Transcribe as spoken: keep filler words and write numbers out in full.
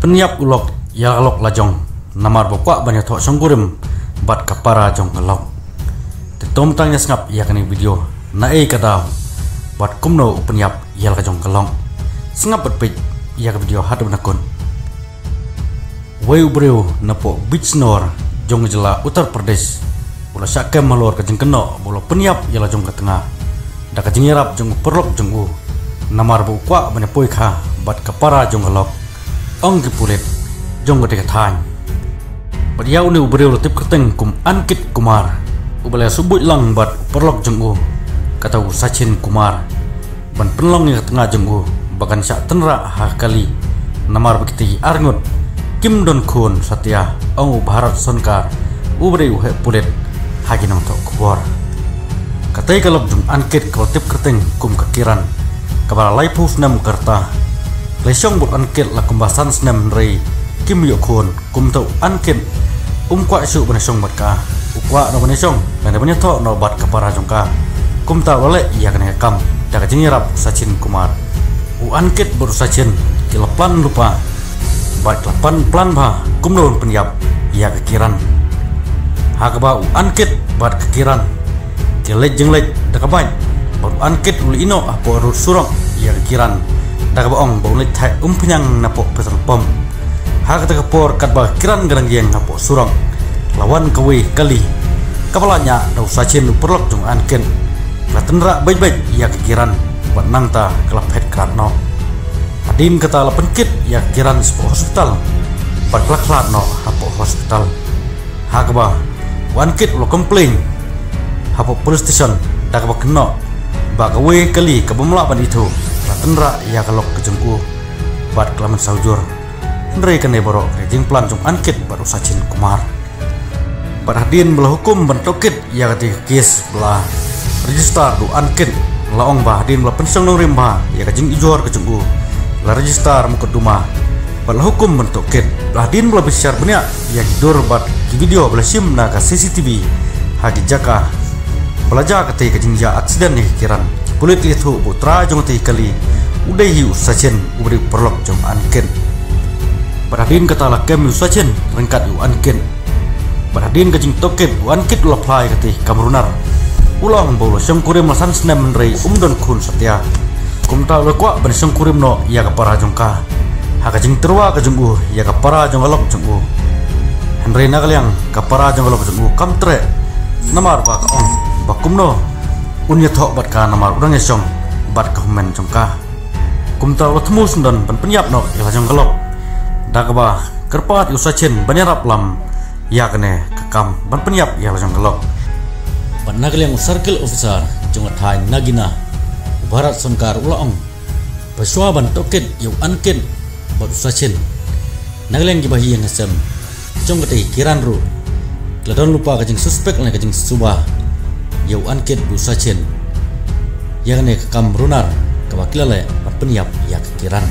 Pynïap u lok ïa ka lok la jong namar ba u kwah ban ïathoh shongkurim bad ka para jong ka lok. Te to mynta ngin sngap ïa kane ka video naei ka daw bad kumno u pynïap ïa la ka jong ka lok. Sngap bad peit ïa ka video haduh ban da kut. Wei u briew napoh Bijnor jong ka jylla Uttar Pradesh u la shah kem halor ka jingkynnoh ba u la pynïap ïa la jong ka tnga da ka jingïarap jong u paralok jong u namar ba u kwah ban ïapoi kha bad ka para jong ka lok, ong ki pulit jong katei ka thaiñ. Bad ïa une u briew la tip kyrteng kum Ankit Kumar, uba la ïasuhbuit lang bad u paralok jong u, kata u Sachin Kumar, ban pynlong ïa ka tnga jong u ba kan shah tynrah ha ka kali namar ba kitei ki arngut kim don khun satia, ong u Bharat Sonkar, uba dei u heh pulit ha ki nongthoh khubor. Katei ka lok jong u Ankit kaba la tip kyrteng kum ka Kiran, kaba la laiphew snem ka rta. Ka la shong bad u Ankit la kumba san snem hynrei kim ïoh khun. Kumta u Ankit um kwah shuh ban ïashong bad ka. U kwah noh ban ïashong lane ban ïathoh noh bad ka para jong ka. Kumta u la leh ïa kane ka kam da ka jingïarap u Sachin Kumar. U Ankit bad u Sachin ki la plan lypa bad ki la plan, plan bha kumno ban pynïap ïa ka Kiran. Ha kaba u Ankit bad ka Kiran ki leit jingleit da ka bike bad u Ankit u la ïeh noh hapoh rud surok ïa ka Kiran da kaba ong ba un leit theh umphniang napoh petrol pump. Ha kata ka por katba ka Kiran ka dang ïeng hapoh surok, la wan kawei ka kali kaba la ñiah da u Sachin u paralok jong u Ankit. La tynrah beit beit ïa ka Kiran bad nangta ka la phet krad noh. Hadien kata la pynkit ïa ka Kiran shapoh hospital bad ka la khlad noh hapoh hospital. Ha kaba u Ankit u la complain hapoh police station da kaba kynnoh ba kawei ka kali kaba um lah ban ithuh ka la tynrah ïa ka lok ka jong u bad ka la mynsaw jur. Hynrei kane baroh ka dei jingplan jong u Ankit bad u Sachin Kumar. Bad hadien ba la hukum ban tohkit ïa katei ka kes ba la register da u Ankit, la ong ba hadien ba la pynshong nongrim bha ïa ka jingujor ka jong u, la register mukotduma bad la hukum ban tohkit. Bad hadien ba la bishar bniah ïa ki dur bad ki video ba la shim na ka C C T V ha ki jaka ba la jia katei ka jingïa accident ïa ka Kiran, ki pulit ki la ïathuh ba u trai jong katei ka kali u dei hi u Sachin, uba dei u paralok jong u Ankit. Bad hadien kata la kem ïa u Sachin ryngkat ïa u Ankit. Bad hadien ka jingtohkit, u Ankit u la phla ïa katei ka kam runar. U la ong ba u la shongkurim la san snem hynrei um don khun satia. Kumta u la kwah ban shongkurim noh ïa ka para jong ka ha ka jingtyrwa ka jong u ïa ka para jong ka lok jong u. Hynrei na ka liang ka para jong ka lok jong u kam treh namar ba ka ong ba kumno un ïathoh bad ka namar u dang ïashong bad ka hynmen jong ka. Kumta u la thmu syndon ban pynïap noh ïa la jong ka lok da kaba kyrpad ïa u Sachin ban ïarap lam ïa kane ka kam ban pynïap ïa la jong ka lok. Bad na ka liang u circle officer jong ka thaiñ Nagina, u Bharat Sonkar, u la ong ba shuwa ban tohkit ïa u Ankit bad u Sachin, na ka liang kiba ha ïing ha sem jong katei ka Kiran ruh ki la don lypa ka jingsuspek lane ka jingsuba ïa u Ankit bad u Sachin ïa kane ka kam runar kaba ki la leh ban pynïap ïa ka Kiran.